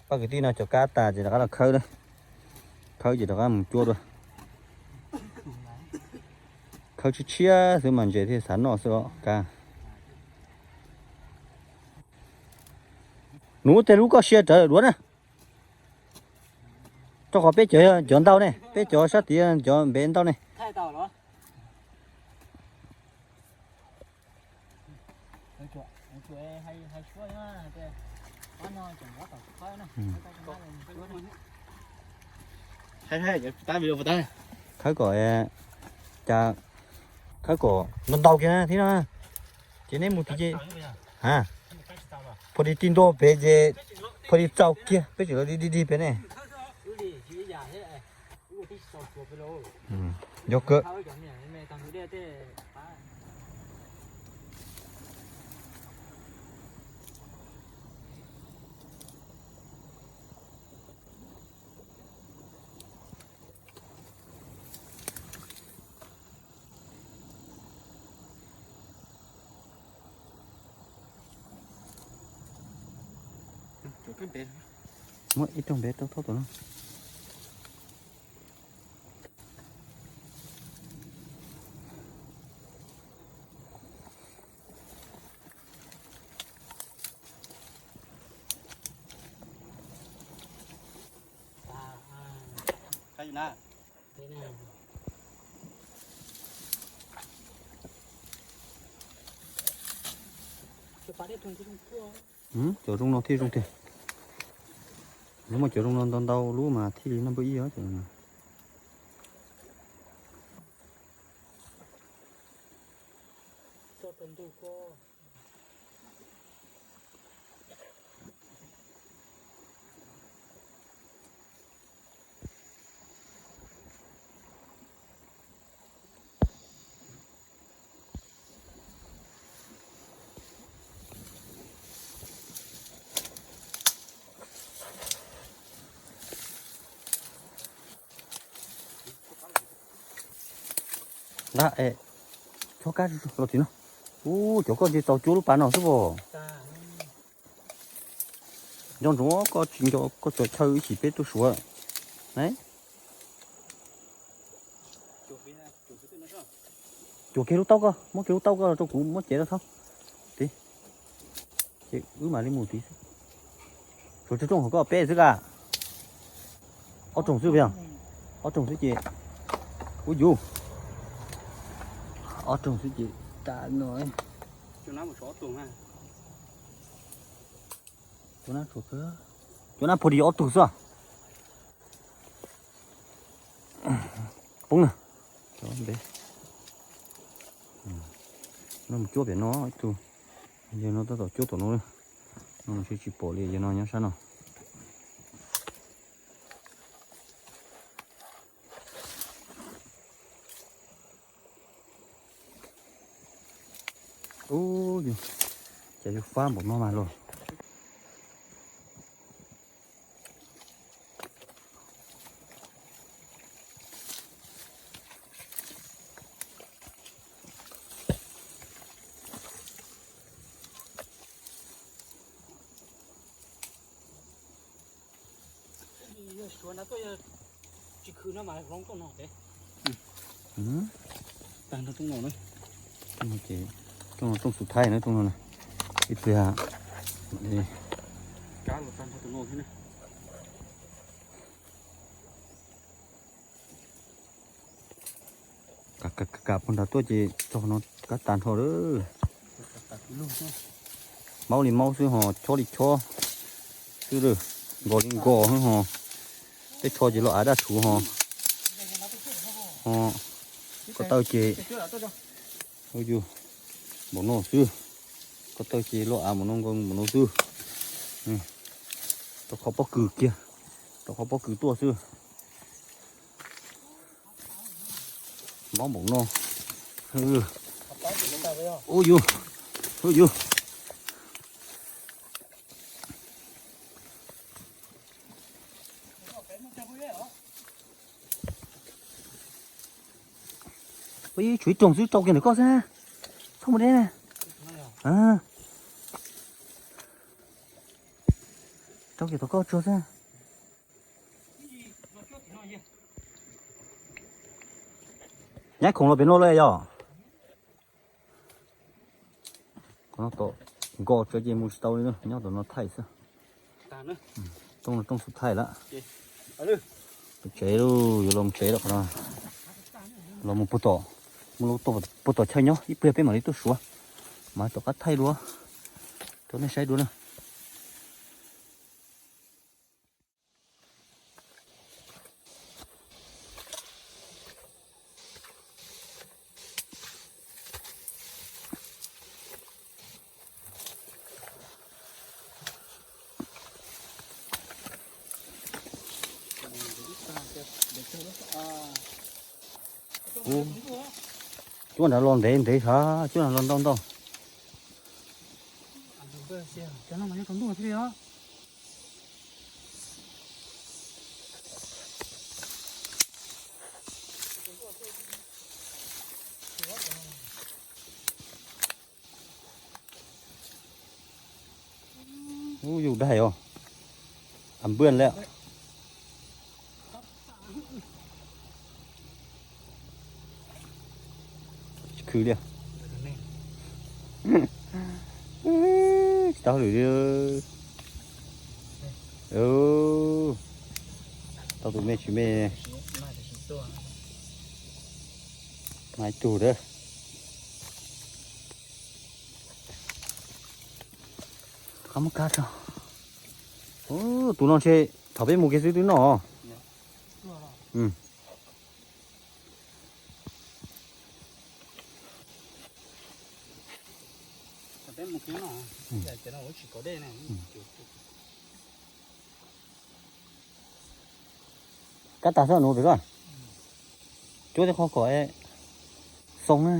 Pab kwv tij no cov kab tas ces rov qab los khawb na. Khawb ces rov qab mus cuab dua. Khawb tshiab tshiab xwb mas ntses thiaj xav noj xwb os kab. Nuv tej lub koj sia rawv duav na. Rau qhov peb cov, cov ntau ne, peb cov sab tid cov npev ntau ne. Khawb kom, cas, khawb kom ntau ntau kiag thiab no. Ces neb mus tid ces, a, pha di ti ntua pem ces, pha di txaus kiag peb tseem los dig dig dig pem ne. Yog kawg. Muab ib rooj ntev rau thaub tom no. Cov zoo no thiaj zoo tiag. Lub mas cov zoo no ntau ntau lub mas thiaj li noj npawb ib os. Ntag, chob kab los tim no. Ub, cov koj nce tau cuab lub pas no xwb pom. Nco ntsoov koj tsis nco koj txawm chaw ib chim peb tuaj suav. Cuam kiag lub taub koj, muab kiag lub taub koj los rau kuv muab cev rau thaub. Tid, ces wb mam li mus tid xwb. Suav tsawg rooj hauv koj peb xwb ka? Ob rooj xwb puas yog? Ob rooj xwb ces, ub yus, ob rooj xwb ces tas no. Cuab nab pua li ob tug xwb. Poob na. Noj mus cuab pem no ib tug. Yawg no tab tom cuab tom no. No mas tsis pom li, yawg no nyob sab no. Ub, cas yuav fab npaum no mas los. Suav na tuaj yog tsis khwv no mas hloov rooj no pem. Tag nrho rooj no na. Rooj no ces, rooj no rooj xu thaib na, rooj no na. Ib pliag mam li. Kab los tag nrho tus no thiab na. Kam, kam, kam puag nrad tuaj ces txog no kab tag nrho lawm. Maub li maub xwb ho, chob li chob xwb lawm, nkos li nkos xwb ho. Tej tsho ces los av daj rhuv ho. Ho ko taw ces, ua yus, npaum no xwb. Ko taw ces los av npaum no, nkaus npaum no xwb. Rau qhov pob kws kiag, rau qhov pob kws tuaj xwb. Mob npaum no. Ua yus, ua yus. Ua, tshuav ib rooj xwb, rau kiag ntawm koj xwb. Txhob mus deb na. Kiag tom koj tsuag xwb. Nyab khoom los pem no lawm yog? Qhov no tom nkaus tsev ces mus tsis tau li, nyob tom no thaij xwb. Rooj, rooj xub thaij lawm. Pem tsev lauj, yuav los mus tsev lawm qhov no. Los mus puag tom, mus puag tom chaw nyob ib pliag peb mam li tuaj suav, mas tom qab thaij dua rau nej saib dua na. Ub, cuab nrad los ntev ntev sav, cuab nrad los ntau ntau. Ub, yus daig os. Npwj lawm. Khwv li. Tsis tau hauj lwm li. Tau tus me tsis me. Mas ib tug dab. Qab muab kab tso. Tus no ntshe thaum peb mus kiag xwb twb noj. Kab tas xwb nus pem ko. Cuab tej qho kom xoo na.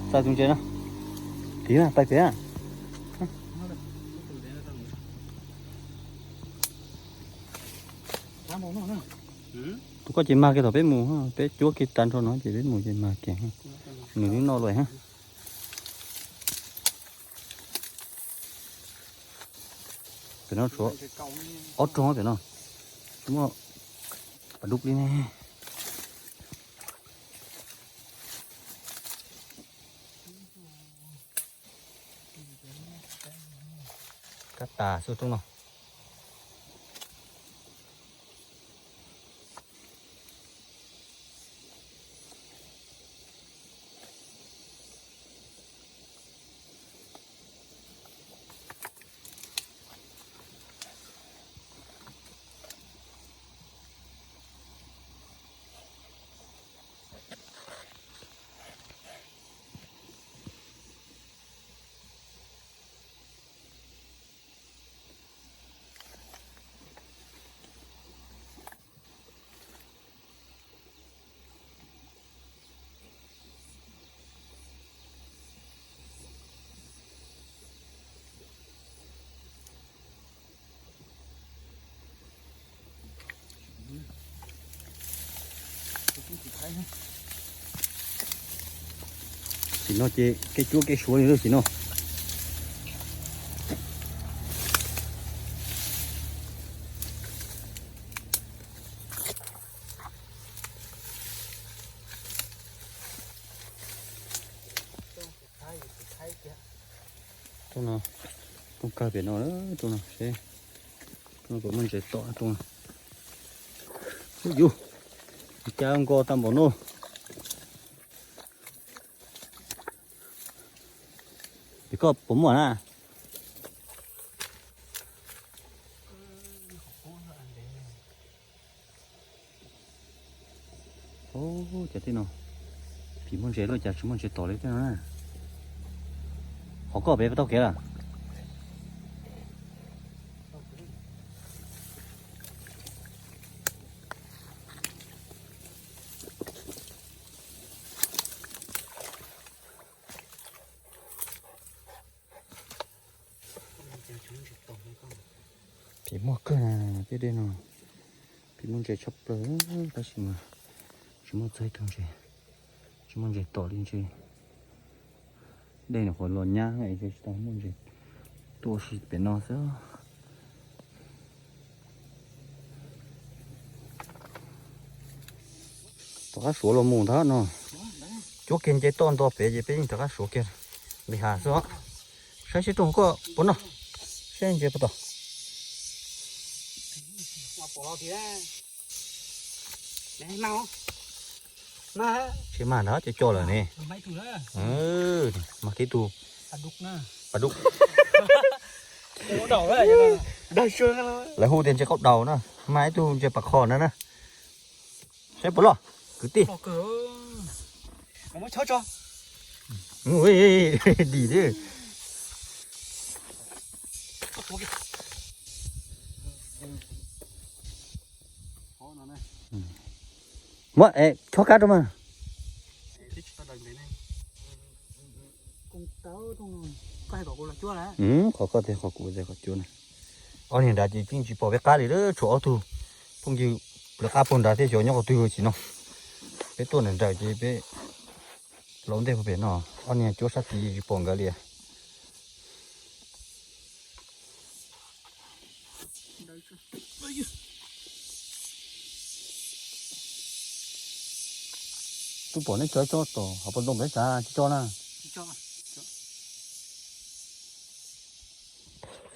Txais tus ntses no. Tiv na, pais pem. Tus koj ces mag kiag thaum peb mus, peb cuab kiag tas nrho no ces peb mus ces mag kiag. Nws twb noj lawm. Pem no tshuav ob rooj pem no. Tsis muaj pas dub li ne. Kab tas xwb rooj no. Tam sim no ces kev cuab kev suav li lawm tam sim no. Rooj no, rooj kawg pem no, rooj no seb, rooj no puas muaj ntses tom rooj no. Ub yus, cas nkos tag npaum no. Pem koj puas muaj na? Ub, cas tej no phim muaj ntses lawm cas tsis muaj ntses tom li tej no na. Qhov koj pem tau kev lawm. Phim muaj kawg na, tej dej no. Muaj ntses tshaj plaws tab sis mas tsis muaj txog ib tug ntses, tsis muaj ntses tom li ntses. Dej nyuam qhuav los nyab tsis tau muaj ntses, tuaj ua si pem no xwb. Rov qab suav los mus ntag no. Cuab kiag nce toj nto pem ces peb yeej rov qab suav kiag li has xwb. Saib seb rooj koj puas noj, saib ntses puas tom. Tsis mag ntag, cov co lawm ne. Mag tib tug, pas dub. Lawv hu tias ntses qaub daus na, mag ib tug ntses pas kho na na. Saib puas loj kwv tij. Dim li. Muab chob kab rau mas. Qhov koj tias qhov kuv tias qhov cuab na. Ob niag nrad ces yeej tsis pom peb qab li, tshuav ob tug phooj ywg lawv qab puag nrad thiab xyov nyob qhov twg tsis no. Peb tuaj nram nraim ces peb laus ntej puag pem no, ob niag cuab sab tid tsis pom nkawd li. Twb pom neb tso ib tsob tom hauv paus ntoo pem xav tsis tso na.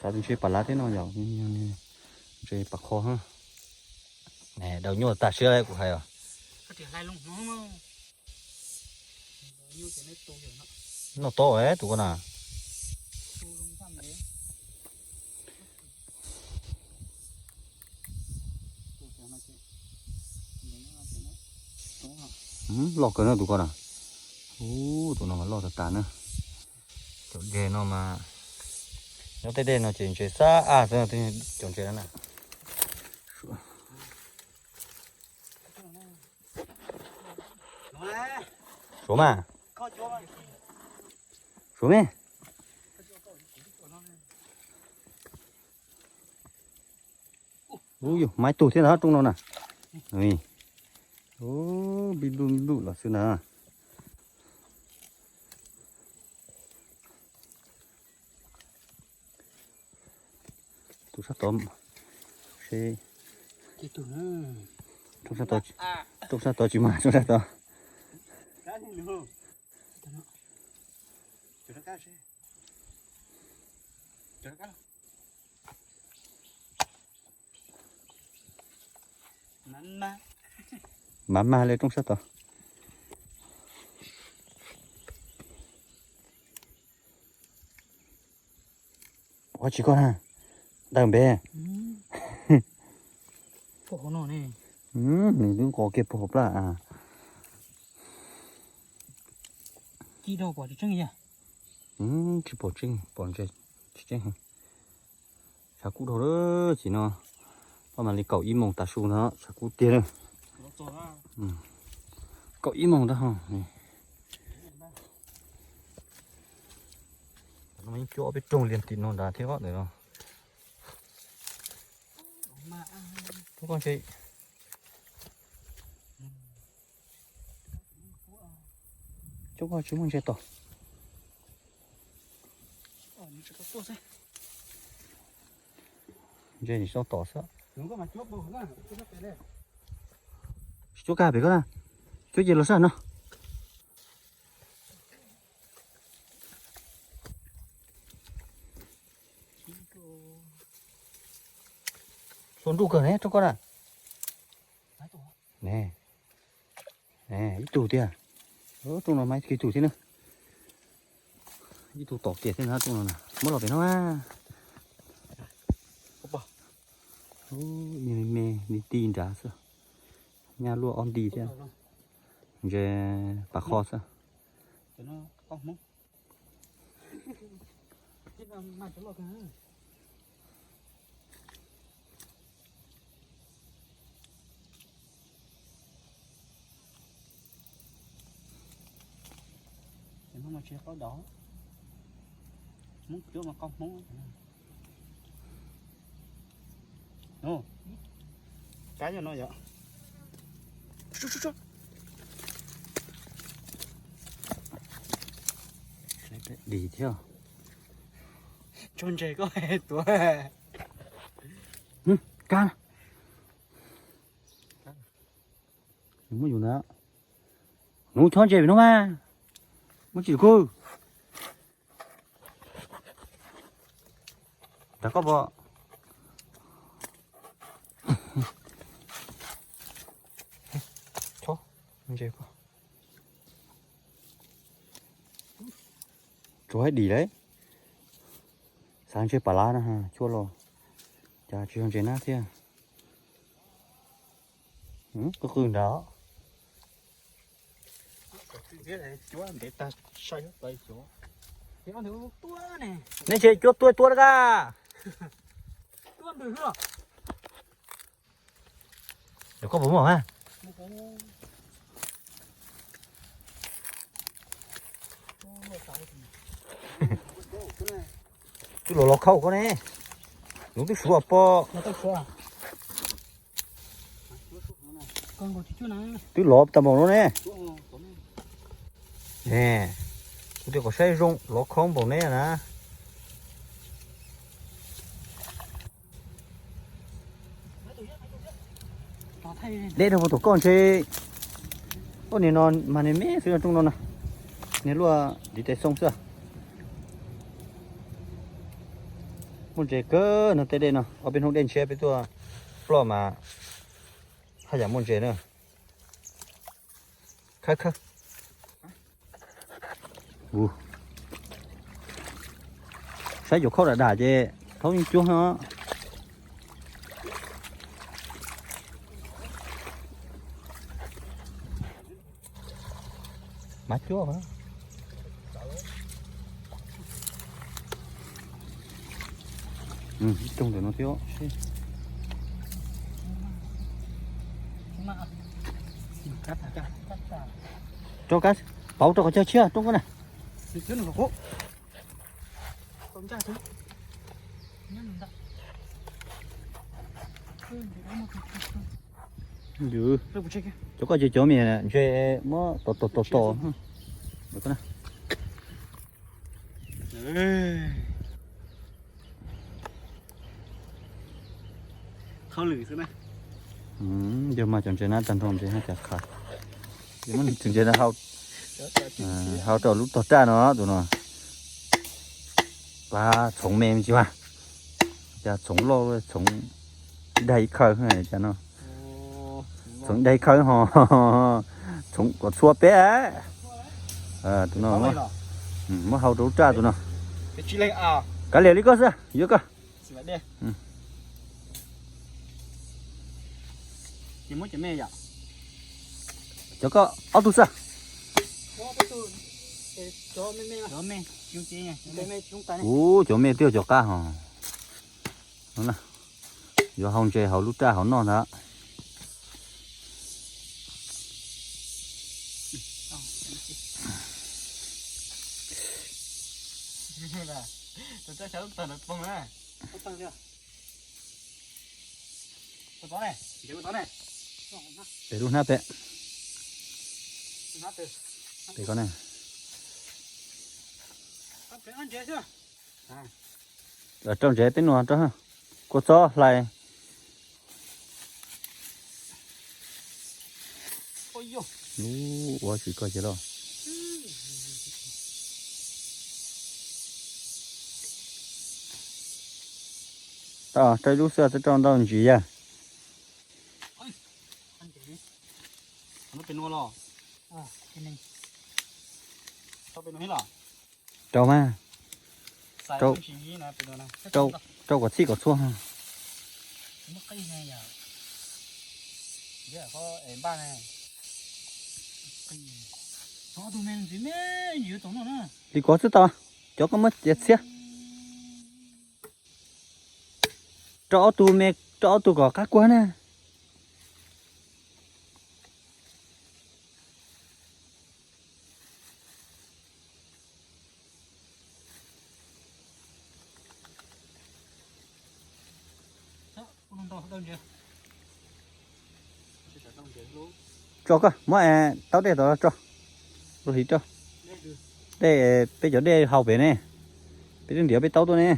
Xav tus ntses pas lav thiab no yom, ntses pas kho. Daus nyuaj tas siab kuv hais os. Noj tob tus ko na. Loj kawg na tus ko na. Ub, tus no mas loj tas tas na. Cov deg no mas, nyob tej dej no ces ntses xab aj xwb, cov ntses no na. Suav mas, suav me. Ub, yus mas ib tug thiab ntag rooj no na. Ub, npij npluj npij npluj los xwb na. Tus sab tod, rooj sab tod, rooj sab tod tsis mas rooj sab tod. Mas mas li rooj sab tod. Ua tsis koj na, daws npe. Nws twb nqos kiag puag hauv plab. Tsis pom tseeb, pom ntses tsis tseeb. Tshav kub dhau lawm, tam sim no ob mas li kaum ib moos tav su no tshav kub tiag lawm. Kaum ib moos ntag. Yeej cuab ob peb rooj li tim no nrad thiab ntawm no. Koj ntshe, cov koj tsis muaj ntses tom. Ntses nim sau tom xwb. Tsis cuab kag pem koj na, cuab ces los sab no. Hluas nraug kawg ne rooj koj na. Ib tug tiag. Rooj no mas ib tug thiab na. Ib tug tom kiag thiab na rooj no na. Muab los pem no. Me me li ti nrad xwb. Nyaj luaj ob nti thiab. Ntses pas kho xwb. Hmoob mas tsis qaub daus, Hmoob cuab mas qaub Hmoob. Kab nyob no yom. Dim thiab. Tso ntses koj tuav. Kab na. Muab yus na. Nuv chob ntses pem no mas. Muab tsis kub. Tag koj pom. Chob ntses koj. Tsuav haib dim lauj. Xav ntshe pam lav na, cuaj los. Cas tsis yog ntses nab thiab. Qw qw nrad. Nej ntshe cuab tuaj tuaj na. Koj puas muaj ha? Twb los los khauj koj ne. Nuv twb suav pom. Twb los tag npaum no ne. Ne, kuv tias kom saib zoo los khauj npaum ne na. Deb rau puag tom koj ntshe. Ub, niag no mas niag me xwb rooj no na. Niag luaj ntiv tes xoo xwb. Muaj ntses kawg no tej dej no, ob peb hnub dej ntshiab peb tuaj ploj mas haj yam muaj ntses na. Khawb khawb. Saib cov khaub dam dam ces thaub yeej cuab no. Mab cuab. Ib rooj ntawm no thiab. Rau kab pauv rau qhov chaw tshiab rooj koj na. Cov koj ces cov me ntses muab tom tom tom tom. Yog mas cov ntses na tag nrho ntses na cas khav. Tus ntses no hau rau lub tog raj no tus no. Pab txhoov me tsis mas. Cas txhoov loj txhoov ib daig ib khawb cas no. Txhoov ib daig ib khawb ho. Txhoov kom txhua peb. Tus no muab hau rau lub raj tus no. Kav liam li koj xwb yuav koj. Cov koj ob tug xwb. Ub, cov me twb yog cov qab ho. Yuav hau ntses hauv lub raj hauv noj ntag. Pem lub hnab pem. Pem ko ne. Rau ntses peb nua rau. Kua txob hlais. Ub, ua tsis koj ces los. Rau ib lub xwb twb rau ntau ntsis yag. Rau mas. Rau kom txhij kom txhua. Li ko xwb tau. Cov koj muab txiav txhiab. Rau ob tug me, rau ob tug kom qab kuag na. Tso koj muab taub dej tod tso, rau hliv rau. Dej, peb cov dej hau pem ne, peb twb ntiav peb taub tuaj ne.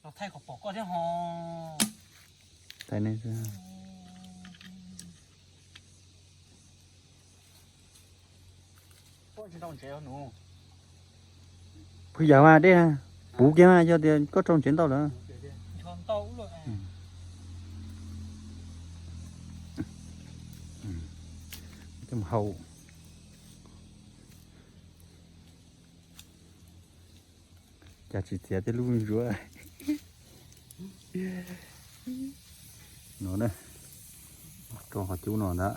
Los thaij kom pom koj thiab ho. Thaij nej xwb. Phooj ywg mas dej puv kiag mas yog tias koj rau ntsev ntau lawm. Coj mus hau. Cas tsis txiav tej lub zuav no na, rau qhov cub no ntag.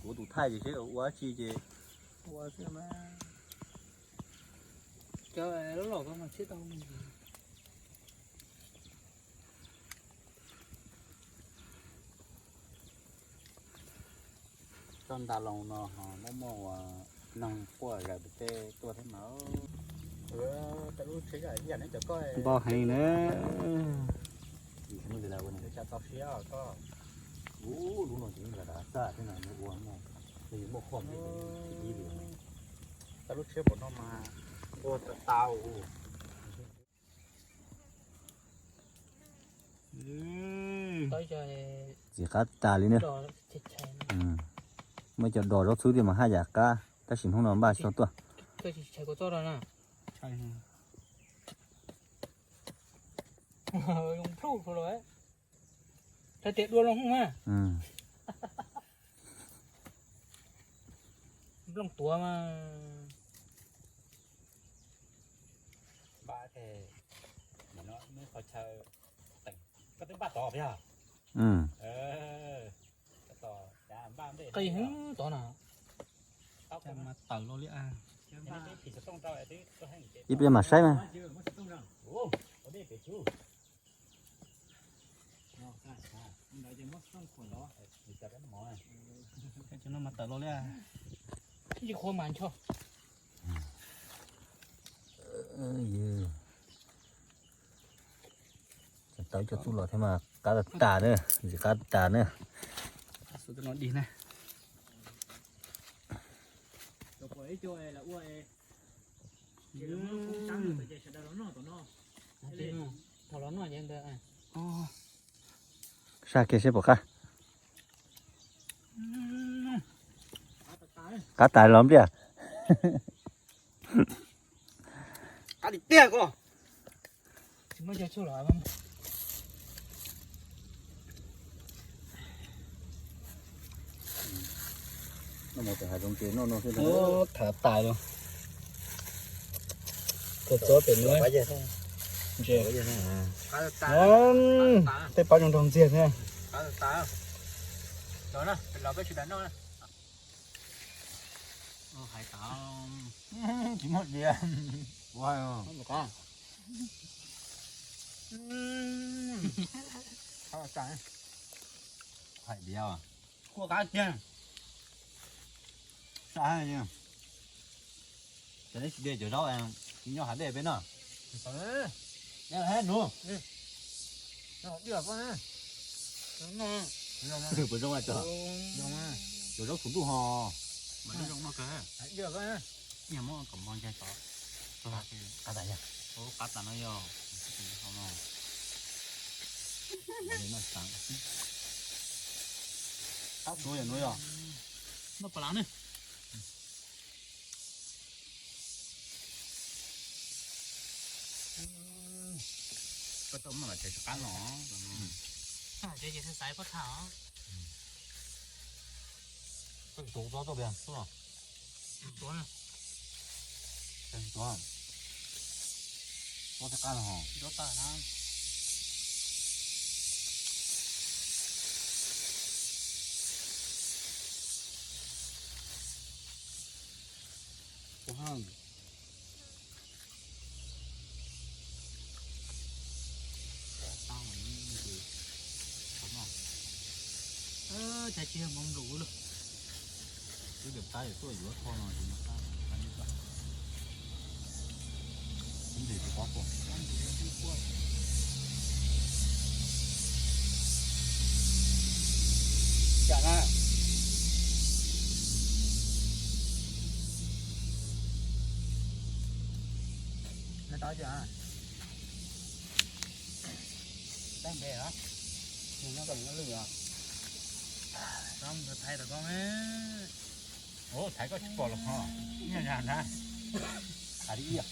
Kuv tus thaij ces seb ua dab tsi ces ua xwb mas. Cov loj loj ko mas tshiab tau. Txoj nta loo no ho muaj muaj ua neeg quaj zaws pem tej tuaj thiab mas. Npau heev na. Txaus siab koj. Ub, lub no ces yog dav txaj thiab no, ua muaj, muaj qhov ib li. Tau lub tsheb pom no mas ua tau tau. Txiv qab tas li ne. Muaj cov dos zaub txhwb thiab mas haj yam qab, tab sis hnub no npaj tsis tau tuaj. Hais tias dua loo hwj mas. Nplooj tuav mas. Npaj es, no, qhov chaw, koj twb npaj tod yog? Qis tod na. Mas tawm los li. Ib pliag mam saib mas. Tawm los li. Ib qhuav mas ncho. Tawv coj txuj los thiab mas qab tas na, ntxim qab tas na. Saj kiag seb puas qab. Qab tas los npliaj. Qab tiag tiag ko. Thav tas los. Kua txob pem nuav. Tej pab zoo nraug ntxiag thiab. Tsis muaj diav. Hais diav. Kua qab tiag. Saj, ces neb tsis de cov zaub nyob hav dej peb no. Neb los hab nus. Puas zoo, cov zaub txhua ntuj ho. Mas zoo no kawg. Muab kom npog ncaig tod. Qab tas yog. Qab tas no yog. Qab tuav yog no yog. Noj pas lav ne. Koj tau muaj los tsev sab qab no. Tsev ces xaiv pob txha os. Koj tuav txob tuaj pem xub los. Tuav. Tuav. Pob txha qab no ho. Tuav tawm na. Cas tsis yog mov nplum lawm. Twb tab yam tuaj yuav tho no, tab tab ib pab. Ntim tus pob kua. Cas na. Noj tau tiag. Tau npe los? Nws nyob kom nws nyob lwj os. Tau mus thaiv tom koj me. Ua thaiv koj tsis pom los ho. Nyob nram nrad. Thaiv li ib yam.